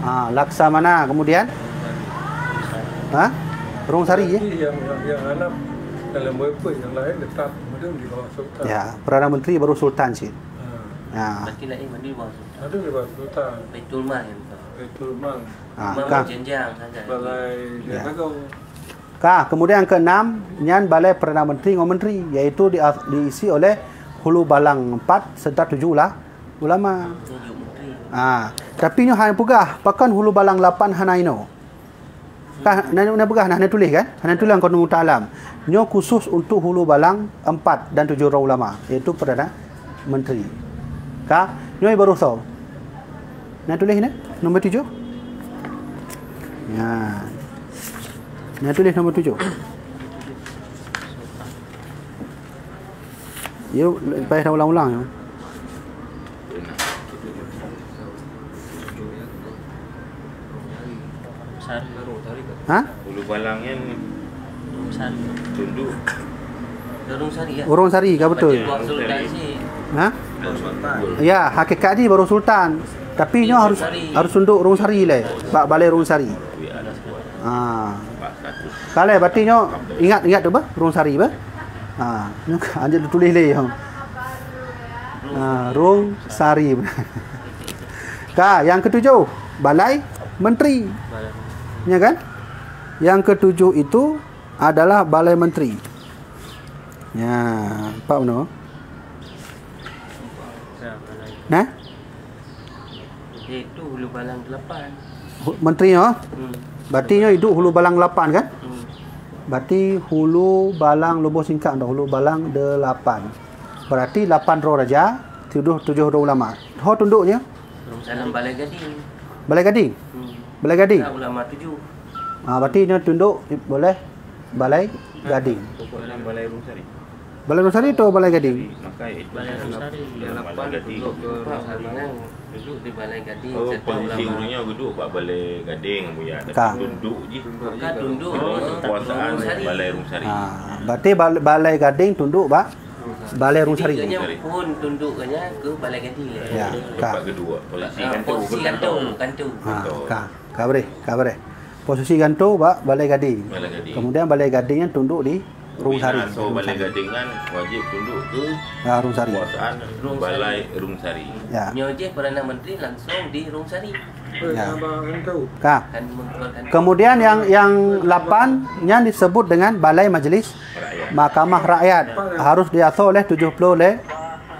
Ah, Laksamana. Kemudian? Ha? Rungsari ya? Yang, yang, yang anak dalam webpage yang lain tetap kemudian di bawah sultan. Ya, Perdana Menteri baru sultan cit. Ha. Ya. Berarti lain mana di bawah sultan? Ada di bawah sultan. Baitul Mal yang bukan. Baitul Mal. Ha, Imam ka. Jenjang saja. Balai Ya. Jaga. Ka, kemudian yang keenam, nyan balai Perdana Menteri ngon menteri, iaitu di, diisi oleh hulu balang empat serta tujuh ula-, ulama. Tujuh menteri. Ha, tapi nyoe hana peugah, pakon hulu balang lapan hana inoe. Ka, na, na peugah, na, na tuléh kan? Na tuléh lam Qanun Muta'allam. Nyoe khusus untuk hulu balang empat dan tujuh droe ulama, iaitu Perdana Menteri. Ka, nyoe baru soe. Na tuléh ni, nombor tujuh. Ya. Na tuléh nombor tujuh. Yuk, lepas dah ulang-ulang ya. Sari. Ha? Hulu balang nyan Rungsari. Tunduk. Rungsari ya. Rungsari ka betul. Baca Sultan si. Ha? Ya, hakikat jih baru sultan. Tapi nyoe harus Rungsari. Harus tunduk Rungsari lé. Bak balai Rungsari. Ha. Ka lé, berarti nyoe ingat, ingat tu bah, Rungsari bah. Ha, nyoe ka anjeuet tuléh lé nyoe. Ha, Rungsari. Ka, yang ketujuh, Balai Menteri. Ya kan? Yang ketujuh itu adalah Balai Menteri. Ya, nampak mana? Nah? Jadi itu hulu balang delapan. Hu-, menteri nyoe? Hmm. Berarti nyoe iduek hulu balang lapan kan? Hmm. Berarti hulu balang lubong singkat dah, hulu balang delapan. Berarti lapan droe raja, tujuh, tujuh droe ulama. Ho tunduknya? Dalam Balai Gading. Balai Gading? Hmm. Balai Gading? Nah, ulama tujuh. Ah, berarti nyoe tunduk boleh Balai Gading. Pokok dalam Balai Rungsari. Balai Rungsari atau Balai Gading? Makai itu Balai Rungsari. Balai Gading. Duduk di Balai Gading. Oh, posisi ulama. Ureueng nyoe duduk bak Balai Gading, Buya. Tapi ka. Tunduk jih. Ka tunduk. Kekuasaan Rungsari. Balai Rungsari. Ha, berarti Bal-, Balai Gading tunduk bak Balai Rungsari. Jadi, pun tunduk ke Balai Gading. Ya, ka. Tempat kedua, posisi kantor. Posisi kantor, kantor. Ha, ka. Ka beureh, ka beureh. Posisi gantoe bak Balai Gading. Balai Gading. Kemudian Balai Gading nyan tunduk di Rungsari. Pimpinan asoe Balai Gading nyan wajib tunduk ke kekuasaan Balai Rungsari. Ya. Nyoe jih Perdana Menteri langsung di Rungsari. Ya. Ka. Kemudian yang, yang lapan nyan disebut dengan Balai Majlis Mahkamah Rakyat. Harus diasoe oleh tujuh puluh lé,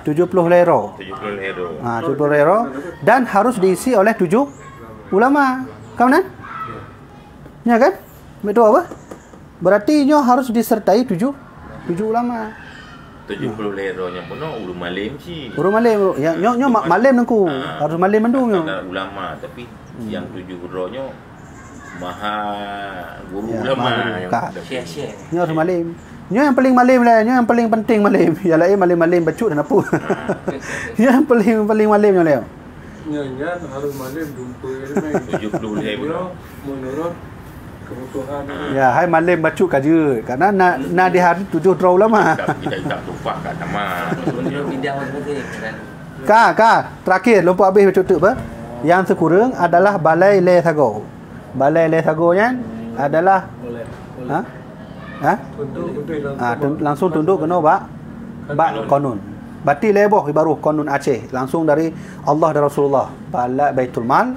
tujuh puluh lé droe. Tujuh puluh lé droe. Ha, tujuh puluh lé droe. Dan harus diisi oleh tujuh ulama. Ka meunan? Nya kan? Betul apa? Berarti nyoe harus disertai tujuh, tujuh ulama. Tujuh puluh lé droe nyan bunoe ureueng malem cit. Ureueng malem, ya, nyoe, nyoe ma-, malem Teungku. Ha. Harus malem mandum nyoe. Ulama, tapi yang tujuh droe nyoe Maha guru Ya, ulama maha guru. yang Ka. Syekh-syekh. Nyoe harus malem. Nyoe nyang paling malem lah, nyoe nyang paling penting malem. Yang lain malem-malem bacut dan apa. Ah. Nyoe nyang paling, paling malem nyoe leh. Nyan, nyan harus malem jumpa ilmu. Tujuh puluh lima. Menurut kebutuhan. Ya, hai malem bacut ka jeuet. Karena na, na di hari tujuh droe ulama. Kita, kita, kita tumpah kat nama. Menurut bidang masing-masing, kan? Ka, ka. Terakhir, lom peuhabéh bacut teuk bah. Yang sikureueng adalah balai lhèe sagoe. Balai lhèe sagoe nyan adalah, ha? Ha? Ah, tun-, langsung tunduk keunoe bak, bak konun. Berarti lhèe boh ibaroh konun Aceh, langsung dari Allah dan Rasulullah. Balai Baitul Mal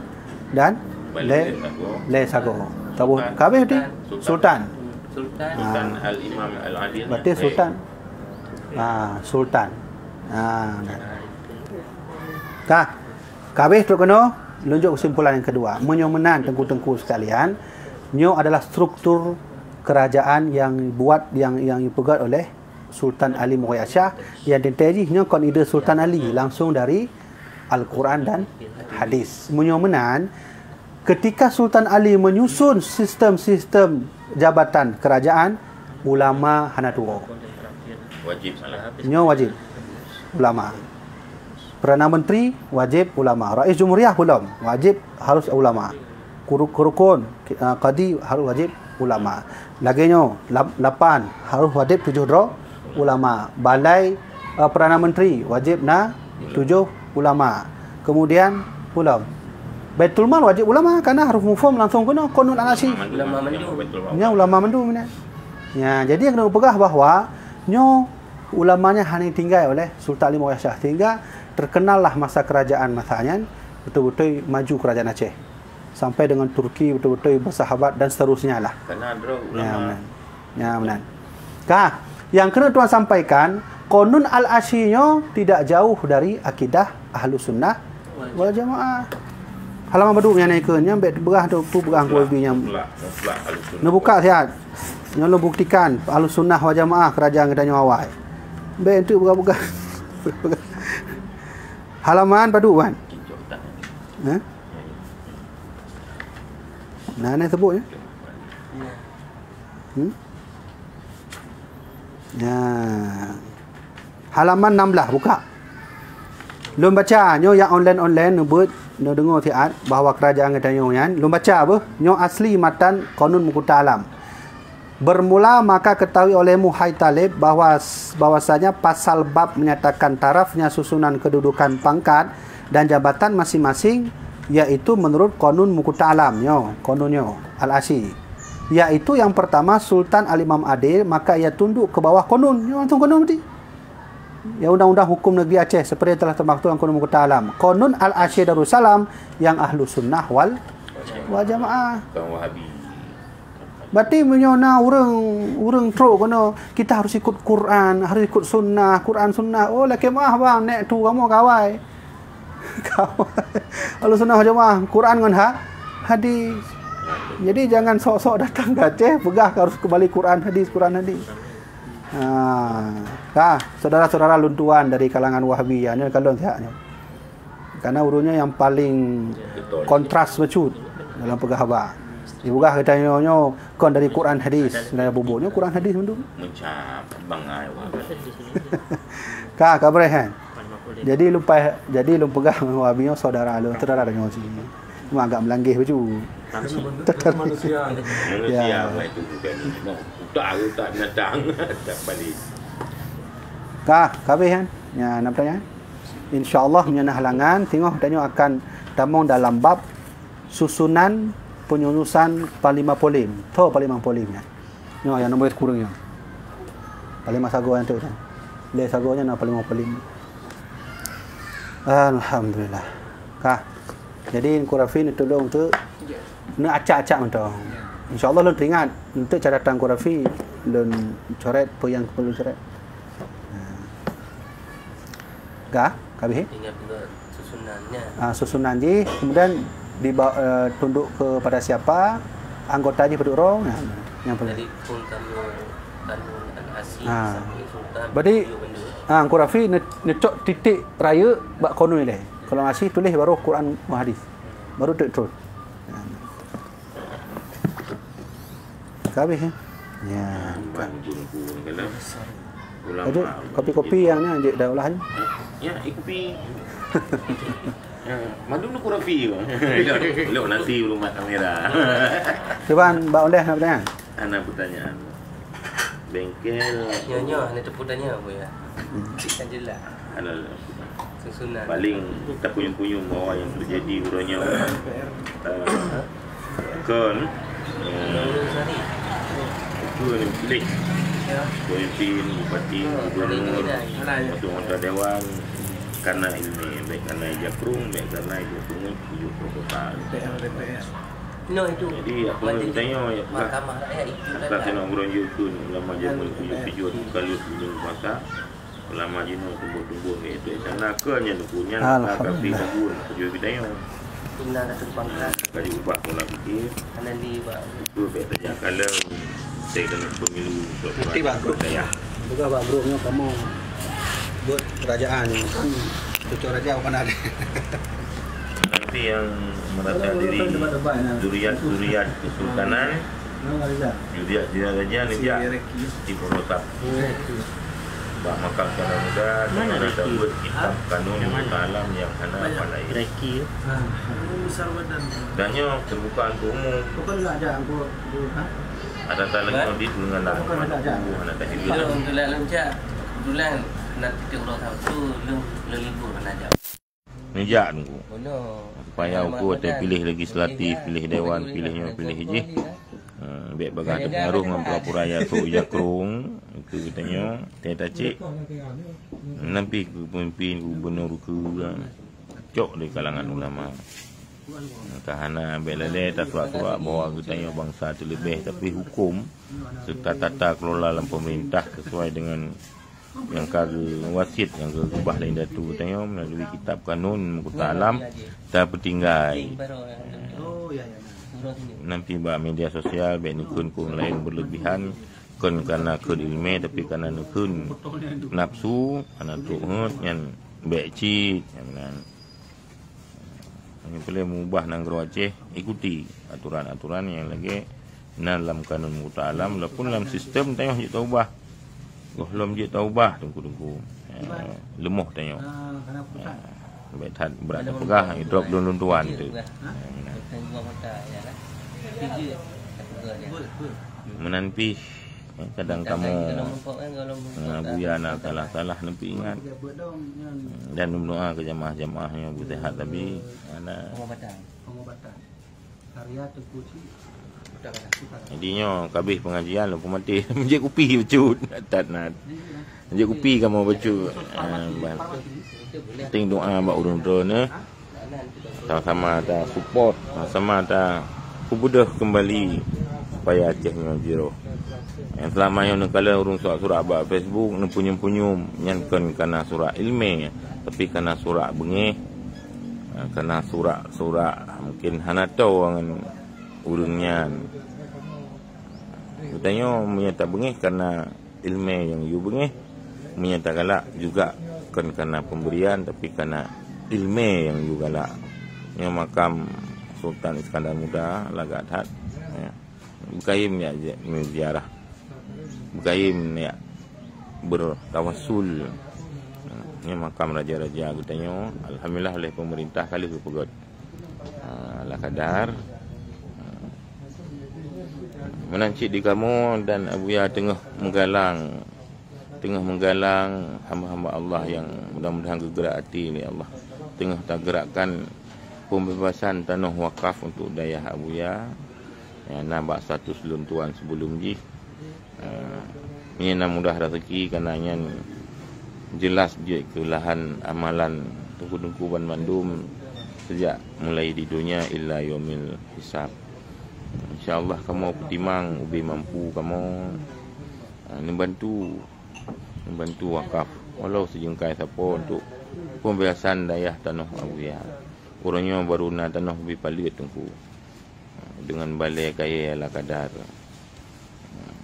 dan lhèe, lhèe sagoe. Taboh ka habéh tadi? Sultan. Sultan. Ah. Sultan Al-Imam Al-Adil. Berarti Sultan. Ah, Sultan. Ah, nah. Ka. Ka habéh trok keunoe, lôn jok kesimpulan nyang keudua. Meunyoe meunan teungku-teungku sekalian, nyoe adalah struktur kerajaan yang buat, yang, yang dipeugöt oleh Sultan Ali Mughirah Shah, yang teuntèe jih nyoe kon ide Sultan Ali, langsung dari Al-Quran dan hadis. Meunyoe meunan, ketika Sultan Ali menyusun sistem-sistem jabatan kerajaan, ulama hana tuwoe. Wajib salah. Nyoe wajib ulama. Perdana Menteri wajib ulama. Rais Jumhuriyah belum, wajib harus ulama. Kuru-, rukun, ki-, ah, kadi harus wajib ulama. Lagèe nyoe, lap-, lapan harus wajib tujoh droe ulama. Balai, ah, Perdana Menteri wajib na tujoh ulama. Kemudian, ulama. Baitul Mal wajib ulama karena harus mufhum langsung keunoe konun al-asyi. Ulama mandum. Nya ulama mandum ina. Ya, jadi nyang keuneuk peugah bahwa nyoe ulama nyan hana tinggai oleh Sultan Ali Mughirah Shah, sehingga terkenallah masa kerajaan masa nyan betul-betul maju kerajaan Aceh. Sampai dengan Turki betul-betul bersahabat dan seterusnya lah. Karena ada ulama. Ya, meunan. Ya, meunan. Ka, nyang keuneuk tuan sampaikan, konun al-asyi nyoe tidak jauh dari akidah Ahlus Sunnah wal Jamaah. Halaman baru nyang naik ke, nyang bèk beurah tu, tu beurah Mutlak, mutlak Ahlus Sunnah. Neubuka siat. Nyoe lôn buktikan Ahlus Sunnah wal Jamaah kerajaan geutanyoe awai. Bèk enteuk beurah-beurah. Halaman padum, Wan? Eh? Nah, ni sebut ya. Hmm? Ya. Halaman enam belas, buka. Lôn baca, nyoe nyang online-online, neubeuet, neudeungoe siat bahwa kerajaan geutanyoe nyan. Lôn baca beuh, nyoe asli matan Qanun Mukutta Alam. Bermula maka ketahui olehmu, hai Talib, bahwa, bahwasanya pasal bab menyatakan tarafnya susunan kedudukan pangkat dan jabatan masing-masing, yaitu menurut Qanun Mukutta Alam nyoe, Qanun nyoe, Al-Asyi. Yaitu yang pertama, Sultan Al-Imam Adil, maka ia tunduk ke bawah Qanun. Nyoe langsung Qanun berarti. Ya, undang-undang hukum negeri Aceh seperti telah termaktub dalam Qanun Mukutta Alam. Qanun Al-Asyi Darussalam yang Ahlu Sunnah wal, wal Jamaah. Bukan Wahabi. Berarti meunyoe na ureueng, ureueng trok keunoe, kita harus ikut Quran, harus ikut sunnah, Quran sunnah. Oh, lakèe meu'ah bang, nèk tu kamoe kawai. Kawai. Ahlu Sunnah wal Jamaah, Quran ngon ha-, hadis. Jadi jangan sok-sok datang ke Aceh, peugah harus kembali Quran hadis, Quran hadis. Ha, ka, saudara-saudara lôn tuan dari kalangan Wahabi, ya, nyoe kalon siat nyoe. Karena ureueng nyoe nyang paling kontras bacut dalam peugah haba. Dipeugah geutanyoe nyoe kon dari Quran hadis, dari bubuk nyoe Quran hadis mandum. Meucab bangai Wahabi. Ka, ka beureh kan? Jadi lôn pai-, jadi lôn peugah ngon Wahabi nyoe saudara lôn, saudara tanyoe sini. Cuma agak melanggeh baju. Langsung. Manusia. Manusia, ya. Itu bukan. Utak, utak binatang. Tak balik. Ka, ka habéh kan? Ya, na peutanyaan? Insya Allah, meunyoe na halangan, singoh tanyoe akan tamong dalam bab susunan penyusunan Panglima Polem. Tho Panglima Polem nyan. Nyoe nyang nomor sikureueng nyoe. Panglima sagoe nyan tu kan. Lhèe sagoe nyan na Panglima Polem. Alhamdulillah. Ka. Jadi, Teungku Rafi neutulông tu, neuacak-acak mantong. Insya Allah lôn teuingat, untuk catatan Teungku Rafi, lôn coret peue nyang perlu coret. Ka, ka habéh? Ingat juga susunannya. Ah, susunan jih, kemudian diba-, eh, tunduk kepada siapa, anggota jih padum droe, nah, nyang perlu. Jadi, pun kami, kami anak asli, ah, sampai Sultan, berarti, beliau benda. Ah, Teungku Rafi ne-, neucok titik rayeuk bak Qanun ilèe. Kalau masih tulis baru Quran, hadis. Baru teuk terus. Nah. Ka habéh, ya? Ya. Ban guru-guru ni kala. Ulama. Aduh, kopi-kopi yang ni, anjek dah ulah ni. Ya, eh, kopi. Ya, mandum tu kopi. Lok, lok nasi belum mat kamera. Cuba, Mbak Ondeh nak bertanya? Ada pertanyaan. Bengkel. Nyoe, nyoe, ada tepuk tanya apa ya? Hmm. Kan jelas. Ada. Susunan. Paling tapunyuem-punyuem bahwa yang terjadi uroe nyoe, eh, kon, eh, kon pilih pemimpin, bupati, gubernur, anggota dewan, karena ilmu, baik karena ija krong, baik karena ija pungut, ija proposal. Jadi, apa yang ditanya, ya, Mahkamah Rakyat itu atas kan. Ulama zaman tujuh tujuh, kalau sebelum puasa, ulama jinoe tumbuh-tumbuh, iaitu sana ke nyan, nyan, Alhamdulillah. Ka pi tahun, tujuh bidang. Tuna ka tumpang. Ka diubah pola pikir. Hana li ba. Itu bek saja kalau saya kena pemilu. Nanti bagus. Saya. Bukan bak grup nyoe kamu buat kerajaan. Hmm. Cucu raja bukan ada. Nanti yang merasa diri zuriat-zuriat kesultanan, zuriat-zuriat raja ni dia di Purwokerto. Bak makam Cendana Muda, mana ada buat kitab kanun mutalam yang hana apa lain. Dan nyoe terbuka untuk umum. Ada tak lagi di dengan dah. Hana tak hidup. Kebetulan, kebetulan nanti tiap orang tahu tu, lu, lu libur hana jam. Nijak nunggu. Supaya ukur teu pilih legislatif, pilih dewan, pilih nyoe, pilih jih. Ha, bek bagah teupengaruh ngon pura-pura ya sok ija krong. Itu kita nyoe, teu tacik. Nampi ke pemimpin, gubernur ke, cok dari kalangan ulama. Ka hana bek lalai tasurak-surak bahwa kita nyoe bangsa terlebih, tapi hukum serta tata kelola dalam pemerintah sesuai dengan nyang ka geuwasiet, nyang geukeubah lé indatu tanyoe meulalu kitab kanun mukota alam tapeutinggai. Nanti bak media sosial bèk neukheun keu ureueng laén beuleubihan, kon kana kheun ileumèe, tapi kana neukheun nafsu, kana trok heuet nyan bèk cit, nyan meunan. Nyang peureulèe meubah nanggroe Aceh, ikuti aturan-aturan nyang lagèe na lam kanun mukota alam, walaupun lam sistem tanyoe jeuet taubah. Gohlom jeuet taubah, teungku-teungku. Eh, leumoh tanyoe. Eh, bèk that brat tapeugah, drop lôn tuan tu. Eh, meunan. Meunan pih. Eh, kadang kamoe, eh, buya na salah-salah neupeuingat. Dan meudoa keu jamaah-jamaah nyang beuseuhat tabi. Ana. Jadi nyoe kabeh pengajian lôn peumaté. Menjadi kupi bacut. That na. Menjadi kupi kamoe bacut. Ah, bah. Penting doa bak ureueng droeneuh. Sama-sama ta support, sama-sama ta peubeudôh keumbali supaya Aceh nyoe jiroh. Nyang seulama nyoe neukalon ureueng surak-surak bak Facebook, neupunyuem-punyuem, nyan kon kana surak ileumèe, tapi kana surak beungèh, kana surak-surak mungken hana toe ngon ureueng nyan. Geutanyoe meunyoe tabeungèh kana ileumèe nyang yue beungèh, meunyoe tagalak juga kon kana pemberian, tapi kana ileumèe nyang yue galak. Nyoe makam Sultan Iskandar Muda lagak that, ya. Beukayém jak ziarah, beukayém jak beutawassul. Nyoe makam raja-raja geutanyoe, alhamdulillah, oleh pemerintah ka lheueh geupeugöt. Ha, ala kadar. Ha. Meunan cit di kamoe dan Abuya teungoh meugalang, teungoh meugalang hamba-hamba Allah nyang mudah-mudahan geugerak até lé Allah. Teungoh tagerakkan pembebasan tanoh wakaf untuk dayah Abuya. Ya, na bak status lôn tuan sebelum jih. Eh, nyan na mudah raseuki, kana nyan jeulaih jeuet keu lahan amalan teungku-teungku banmandum seujak mulai di donya ila yaumil hisab. Insya Allah kamoe peutimang ubé mampu kamoe, eh, neubantu, neubantu wakaf walau sijeungkai sapo untuk pembebasan dayah tanoh Abuya. Uroe nyoe barô na tanoh ubé paleuet teungku. Deungon balèe kayèe ala kadar.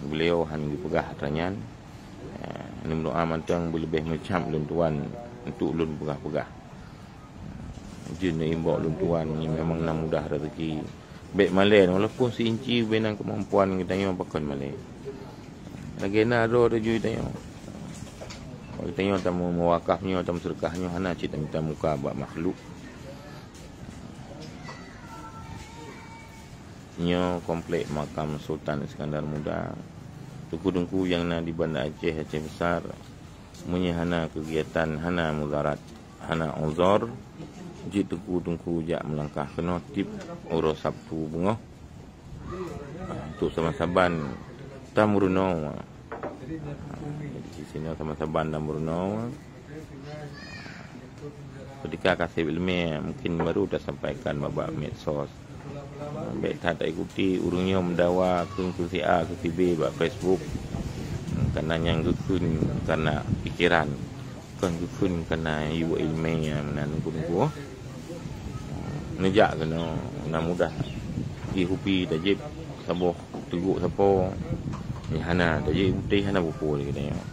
Beliau han geupeugah atra nyan. Lôn meudoa mantong beuleubeh meucam lôn tuan untuk lôn peugah-peugah. Jeuet neuimbok lôn tuan nyoe memang na mudah raseuki. Bék malée, walaupun seuinci ubé nan keumampuan geutanyoe pakon malée. Lagée na droe teuh jih tanyoe. Geutanyoe tamu meuwakaf nyoe, tamu seudeukah nyoe hana cit tamita muka bak makhluk. Nyoe komplek makam Sultan Iskandar Muda. Teungku-teungku nyang na di Banda Aceh, Aceh Besar, meunyoe hana keugiatan, hana mudarat, hana uzur, jeuet teungku-teungku jak meulangkah keunoe tieb uroe Sabtu beungoh. Untuk saban-saban tameurunoe. Jadi, sinoe saban-saban tameurunoe. Ketika ka seb ileumé, mungkin baru tasampaikan bak, bak medsos. Bék that taikuti ureuëng nyoe meudawa keu, keu si A, keu si B bak Facebook. Karena nyang geukheun karena pikiran, kon geukheun karena yue ileumé nyang meunan geuh. Neujak keunoe na mudah. Jih kupi tajieb saboh teugok sapo. Nyang hana tajieb putéh hana buku lé geutanyoe.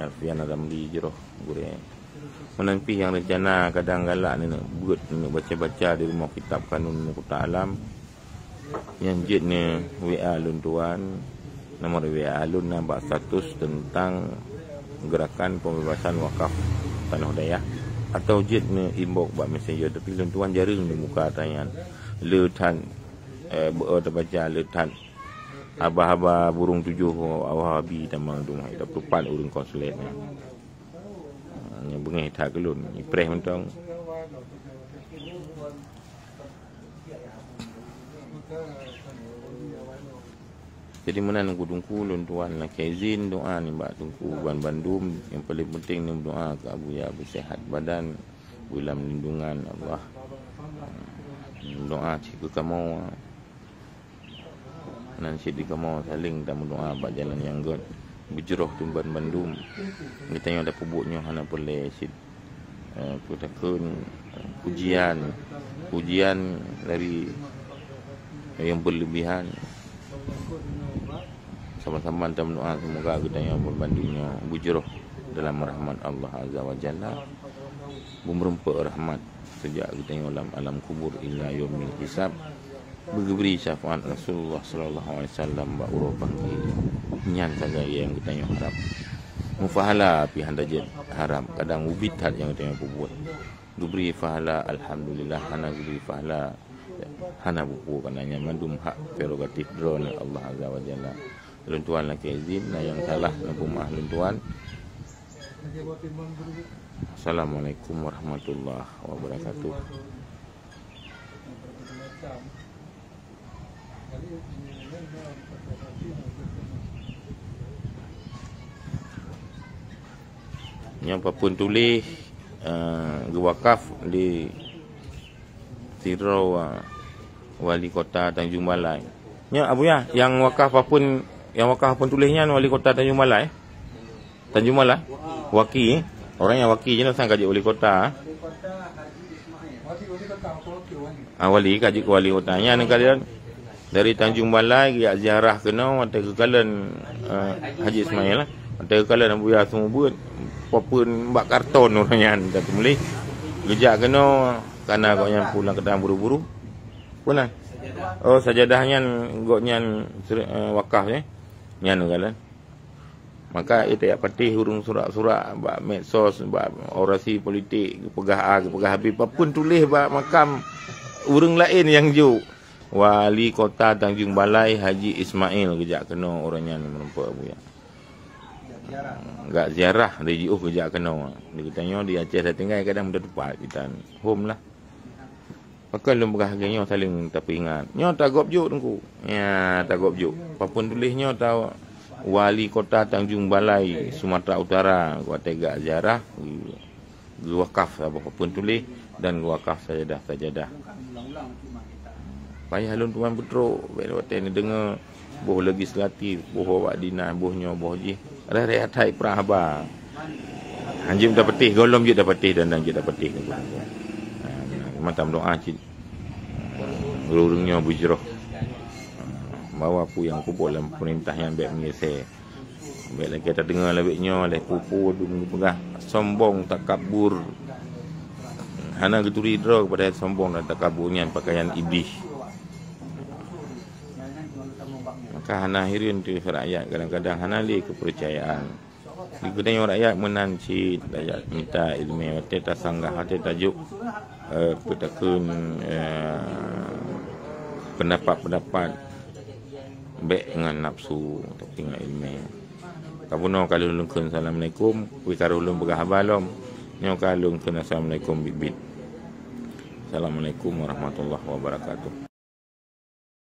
Alfian Ramli jroh gurée. Meunan pih nyang reuncana kadang galak neuneuk beuet neuneuk baca-baca di Rumoh Kitab Kanun Muqta Alam. Nyang jeuet neu W A lôn tuan, nomor W A lôn na bak status teuntang geurakan peubebasan wakaf tanoh dayah, atau jeuet neu inbox bak messenger, tapi lôn tuan jareueng neubuka atra nyan. Le that, eh, beu tabaca le that haba-haba burung tujoh Wahabi tamong dum hai, tapeutupat ureuëng konslet nyan. Ha, nyang beungéh that keu lôn, ipreh mantong. Jadi meunan Teungku, lôn tuan lakée izin doa nibak Teungku ban bandum. Nyang paleng penting neudoa keu Abuya beusehat badan, beulam lindungan Allah. Doa cit keu kamoe. Nan cit di kamoe saléng tameudoa bak jalan nyang gét. Beujroh teumpat bandum. Geutanyoe tapeubuet nyoe hana peureulée cit, eh, peutakheun, eh, pujian, pujian dari yang berlebihan. Sama-sama tameudoa semoga geutanyoe bandum nyoe beujroh dalam rahmat Allah Azza wa Jalla. Beumeureumpok rahmat seujak geutanyoe lam alam kubur ila yaumil hisab. Beugeubri syafaat Rasulullah sallallahu alaihi wasallam bak uroe panggi. Nyan sagai nyang geutanyoe harab. Meupahala pih hana jeuet harab, kadang ubit that nyang geutanyoe peubuet. Geubri pahala, alhamdulillah, hana geubri pahala, hana buku, karena nyan mandum hak prerogatif droeneuh Allah Azza wa Jalla. Lôn tuan lakée izin, na nyang salah neupeumaáh lôn tuan. Assalamualaikum warahmatullahi wabarakatuh. Nyoe papeuen tuléh, eh, geuwakaf lé sidroe, eh, wali kota Tanjung Balai. Nyoe Abuya, nyang wakaf papeuen, nyang wakaf papeuen tuléh nyan wali kota Tanjung Balai? Tanjung Balai? Waki, eh? Orang nyang waki je na sang ka jeuet wali kota, eh? Ah, wali, ka jeuet keu wali kota. Nyan kalian dari Tanjung Balai geujak ziarah keunoe watée geukalon, eh, Haji Ismail, eh. Watée geukalon Abuya seumeubeuet, papeuen bak karton ureuëng nyan, ka teumuléh. Geujak keunoe, karena gobnyan pulang keudang buru-buru. Peue na? Oh, sajadah nyan gobnyan seri-, eh, wakaf, eh. Nyan geukalon. Maka, eh, tajak patéh ureuëng surak-surak bak medsos, bak orasi politik, geupeugah A, geupeugah B, papeuen tuléh bak makam ureuëng laén nyang jok. Wali Kota Tanjung Balai Haji Ismail geujak keunoe, ureuëng nyan meureumpok Abuya. Gak ziarah, dari jiôh geujak keunoe. Di geutanyoe di Aceh tinggai kadang mudah tupat kita ni. Hom lah. Pakon lôn peugah lagée nyoe saléng tapeuingat. Nyoe tagob jok Teungku. Ya, tagob jok. Papeuen tuléh nyoe ta-, Wali Kota Tanjung Balai, Sumatera Utara, watée gak ziarah, geuwakaf saboh papeuen tuléh dan geuwakaf sajadah-sajadah. Payah lôn tuan beutrok, watée neudeungoe boh legislatif, boh awak dinas, boh nyoe, boh jih. Reh-reh atai prah haba. Hanjeuet tapatéh, gohlom jeuet tapatéh dan, dan jeuet tapatéh. Ha, mantong doa cit. Ureuëng nyoe beujroh. Bahwa peue nyang peubuet lam pemerintah nyan bék meunyeusée. Bék lagée tadeungoe lagée nyoe lé peue-peue dum geupeugah sombong, takabur. Hana geuturi droe keupada nyang sombong dan takabur, nyan pakaian Iblih. Maka hana hireuen teuh rakyat kadang-kadang hana lé keupeurcayaan. Di geutanyoe rakyat meunan cit, rakyat mita ileumèe, watèe tasanggah, watèe tajok, eh, peutakheun, eh, peundapat-peundapat bèk ngon nafsu, tapi ngon ileumèe. Ka bunoe ka lôn kheun assalamualaikum, wéh ka lheueh lôn peugah haba lom. Nyoe ka lôn kheun assalamualaikum biet-biet. Assalamualaikum warahmatullahi wabarakatuh.